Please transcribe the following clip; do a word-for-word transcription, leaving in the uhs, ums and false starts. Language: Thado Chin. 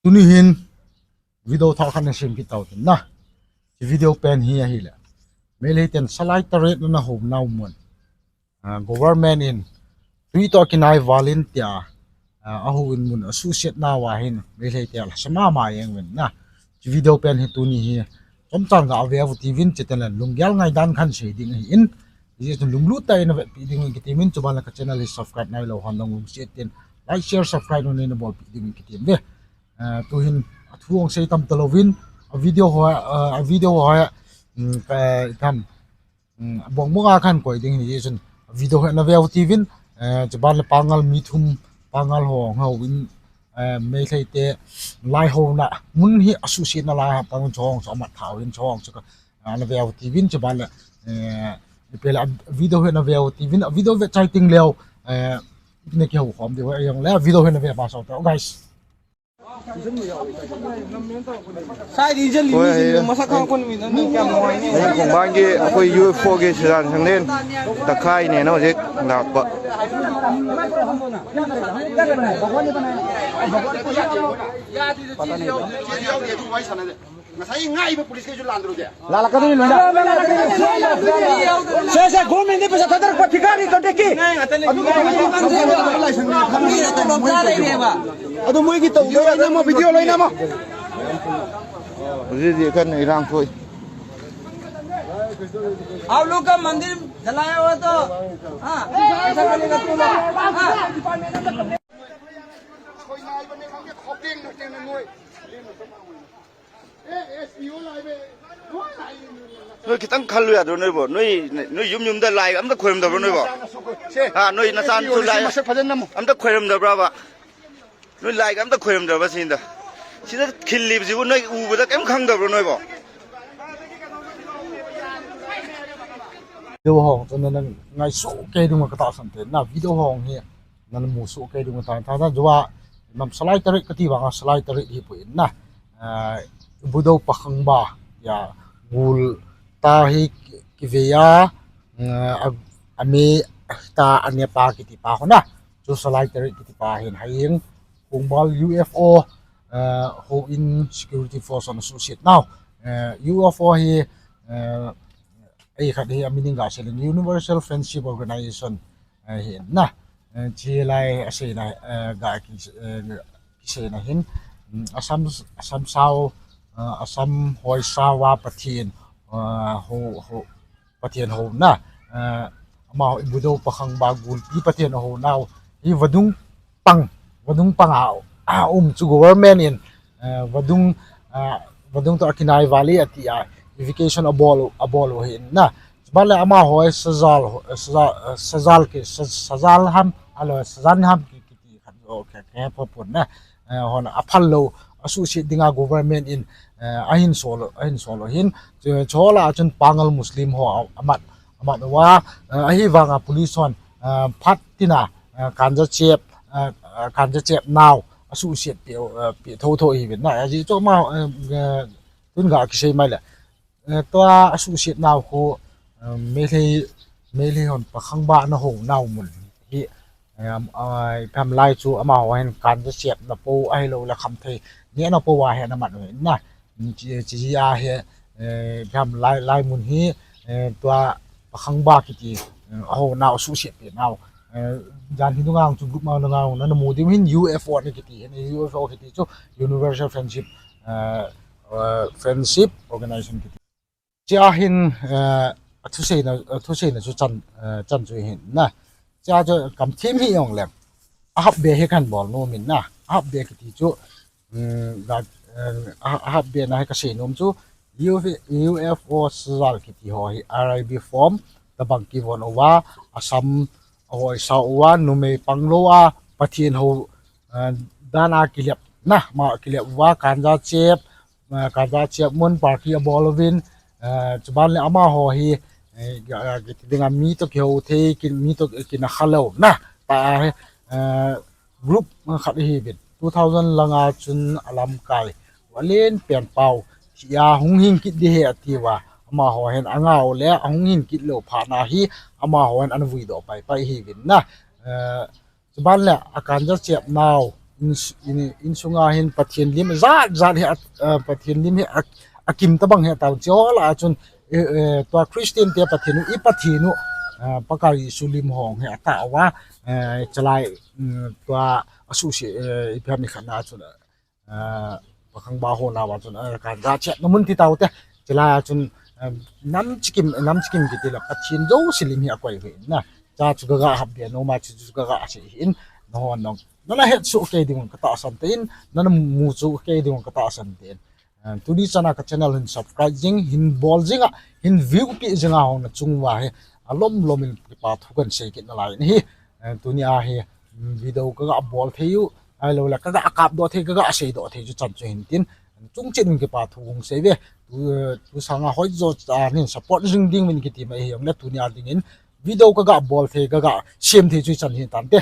Tuni hin video thah khat na sem kit tau tin na. Hiche video pen hi ahile, Meitei ten Salai Taret na na hou nau mun, ah, government in tui toh kinai val in tia, ah, ahou in mun asuhset nau ahin Meitei te alhasam mama jeng uvin na. Hiche video pen hi tuni hi chomcha ga ve uvin tin, chuteng le lunggel ngaidan khat sei ding ahin. Hijeh chun lunglut tah in na vetpi ding uvin kiti in, chuban le ka channel hi subscribe nailou hon dong lungset in like, share, subscribe nei na bolpi ding uvin kiti in ve. Eh, tuhin athu ong sei tam talouvin, a video ho, eh, a video ho, mm, ka, tham, mm, bong bong a khan koi ding ni chun, a video ho na ve uvin, eh, chuban le Pangal mi thum, Pangal ho hou in, eh, Meitei te lai houna mun hi asuhset na lai ha pang chong chu amat thau in chong chu ka, ah, na ve uvin chuban le, eh, ipi le a video ho na ve uvin, a video ve chai teng leu, eh, ina kihou khom diu ahi jong le, a video ho na ve pa sau tau, guys. ꯍꯣꯏ, ꯍꯌꯦꯡ꯫ ꯃꯁꯛ ꯈꯪꯉꯛꯄ ꯅꯨꯃꯤꯠꯅ ꯅꯣꯏ ꯀꯌꯥꯝ ꯅꯨꯡꯉꯥꯏꯅꯤ? ꯍꯌꯦꯡ ꯈꯣꯡꯕꯥꯟꯒꯤ ꯑꯩꯈꯣꯏ ꯌꯨ ꯑꯦꯐ ꯑꯣꯒꯤ ꯁꯤꯔꯥꯟ ꯁꯪꯂꯦꯟ ꯇꯛꯈꯥꯏꯅꯦꯅ ꯍꯧꯖꯤꯛ ꯂꯥꯛꯄ꯫ ꯉꯁꯥꯏ ꯉꯥꯛꯏꯕ ꯄꯨꯂꯤꯁꯈꯩꯁꯨ ꯂꯥꯟꯗ꯭ꯔꯣ ꯍꯧꯖꯤꯛ? ꯂꯥꯜꯂꯛꯀꯗꯣꯏꯅꯤ ꯂꯣꯏꯅ꯫ ꯁꯦ, ꯁꯦ, ꯒꯣꯔꯃꯦꯟꯗꯤ ꯄꯩꯁꯥ ꯊꯥꯗꯔꯛꯄ ꯐꯤꯒꯥꯔꯤ ꯀꯟꯇ꯭ꯔꯦꯛꯀꯤ꯫ ꯑꯗꯨ ꯃꯣꯏꯒꯤ ꯇꯧꯗꯣꯏꯔ? ꯅꯝꯃꯣ, ꯚꯤꯗꯤꯑꯣ ꯂꯣꯏ ꯅꯝꯃꯣ꯫ ꯍꯧꯖꯤꯛ ꯍꯧꯖꯤꯛ ꯀꯟꯅ ꯏꯔꯥꯡ ꯊꯣꯛꯏ꯫ आप लोग का मंदिर जलाया हुआ तो, हाँ, ऐसा करने का तुम लोग, हाँ। ꯅꯣꯏ ꯈꯤꯇꯪ ꯈꯜꯂꯨ ꯌꯥꯗ꯭ꯔꯣ ꯅꯣꯏꯕꯣ? ꯅꯣꯏ, ꯅꯣꯏ ꯌꯨꯝ ꯌꯨꯝꯗ ꯂꯥꯏꯒ ꯑꯝꯇ ꯈꯣꯏꯔꯝꯗꯕ꯭ꯔꯣ ꯅꯣꯏꯕꯣ? ꯁꯦ, ꯍꯥ, ꯅꯣꯏ ꯅꯆꯥꯅꯁꯨ ꯂꯥꯏ ꯃꯁꯛ ꯐꯖꯅ ꯅꯝꯃꯨ꯫ ꯑꯝꯇ ꯈꯣꯏꯔꯝꯗꯕ꯭ꯔꯕ? ꯅꯣꯏ ꯂꯥꯏꯒ ꯑꯝꯇ ꯈꯣꯏꯔꯝꯗꯕ꯭ꯔꯥ ꯁꯤꯅꯤꯗ? ꯁꯤꯗ ꯈꯤꯜꯂꯤꯕꯁꯤꯕꯨ ꯅꯣꯏ ꯎꯕꯗ ꯀꯩꯝ ꯈꯪꯗꯕ꯭ꯔꯣ ꯅꯣꯏꯕꯣ? Video hong chu nana ngaisoh kei dinga katahsan te na, video hong hi nana musoh kei dinga ta, ta, ta, jua, nam Salai Taret kati vanga Salai Taret hi poi na. Ah, Ibudou Pakhangba, ya, gul ta hi ki, kivei a, ah, a, ame ta ane pa kiti pa ho na. Chu Salai Taret kiti pa hin haiyin Khongbal U F O, ah, houin security force ana suhset nau. Ah, U F O hi, ah, ei khat hi a meaning ga sei leng Universal Friendship Organization, eh, hi na. Eh, chulai a seina, eh, ga ki, eh, kiseina hin, mm, Assam, Assam sao, eh, Assam hoi sao a Pathen, eh, ho, ho, Pathen houna, eh, amaho Ibudou Pakhangba gulpi Pathen hounau hi vadung pang, vadung pang a, a um chu government in, eh, vadung, ah, vadung toh akinai val e ati a, evacuation abol, abol u ahi na. Chuban le amaho hi Sajal, Sajal, Sajal ki, Sa-, Sajal ham, alo, Sajal ham ki, kiti khat jo, ke, ke, pho, pho na. Eh, hon aphal lou, asuhset dinga government in, eh, ahin sol, ahin sol u ahin. Chu, chu lah a chun Pangal Muslim ho a, amat, amat uva, eh, ahivanga police hon, eh, phat tina, eh, ganja chep, eh, eh, ganja chep nau asuhset peh, eh, peh thotho ahiuvin na. Ajeh chu ama, eh, eh, tun ga kisei mai le. Eh, tua asuhset nau khu, eh, Meitei, Meitei hon Pakhangba ana hounau mun hi, eh, am, ai, phem lai chu amaho hin ganja chepna po ahilou le khamthei nehna po a hi ana man u ahi na. Chi, chi a hi, eh, phem lai, lai mun hi, eh, tua Pakhangba kiti, eh, ahounau asuhset peh nau. Eh, jan hi nunga chu group ma nunga nana mu diu hin U F O ana kiti hin, U F O kiti chu Universal Friendship, eh, eh, Friendship Organization kiti. Chia hin, eh, athuseina, athuseina chu chan, eh, chan chu hin na. Chia chu kamthim hi jong leng. Ahap be hi kan bol nom in na. Ahap be kiti chu, mm, ga, eh, ah-, ahap be na hi kasei nom chu U F O Sajal kiti ho hi R I B form tabang kivon uva, Assam ahoi sao uva, numei panglou a, Pathen hou, eh, dan a kilep na, ama kilep uva, ganja chep, eh, ganja chep mun party abol uvin, eh, chuban le amaho hi, eh, ga, ga, kiti dinga mi toh kihou thei, ki, mi toh kinakha lou na, ta, eh, group khat ahiuvin. Two thousand langa chun alamkai, valen pen pau, chia hung hing kit ding ahi atiuva, amaho hin angau le, ahung hing kit lou phat na hi, amaho hin ana vui doh pai pai ahiuvin na, eh, chuban le a ganja chep nau, In, in, insunga hin Pathen lim jat jat hi a, a, Pathen lim hi a, akim tabang hi atao. Chuho lah a chun, eh, eh, tua Christian te Pathen u, i Pathen u, a, Pakai Jesu lim hong hi atao a, eh, chalai, um, tua asuhset, eh, ipi ham ikhat na chun, a, pakhangba ho na va chun, a, kan jachetna mun ti taute. Chulai a chun, a, nam chikim, nam chikim kiti la Pathen jouse lim hi akoi hi na. Cha chu kaga hap dia, noma chu chu kaga sei hin, nahon nong. Nana hetsoh kei ding un katahsan tein, nana mu chu kei ding un katahsan tein. A, tuni chana ka channel hin subscribe jing, hin bol jing a, hin view pi jing a hung na chung uva hi, alom lom in kipa thu kan sei kit nalai in ahi. A, tuni a hi, um, video kaga bol thei u, ahilou le kaga kapdoh thei, kaga seidoh thei chu chan chu hin tin. Chung cheh in kipa thu hung sei uve. Tu, tu sanga hoijo, a, nin support jing ding uvin kiti mai hijongle tuni a dingin video kaga bol thei, kaga sem thei chu chan hin tante.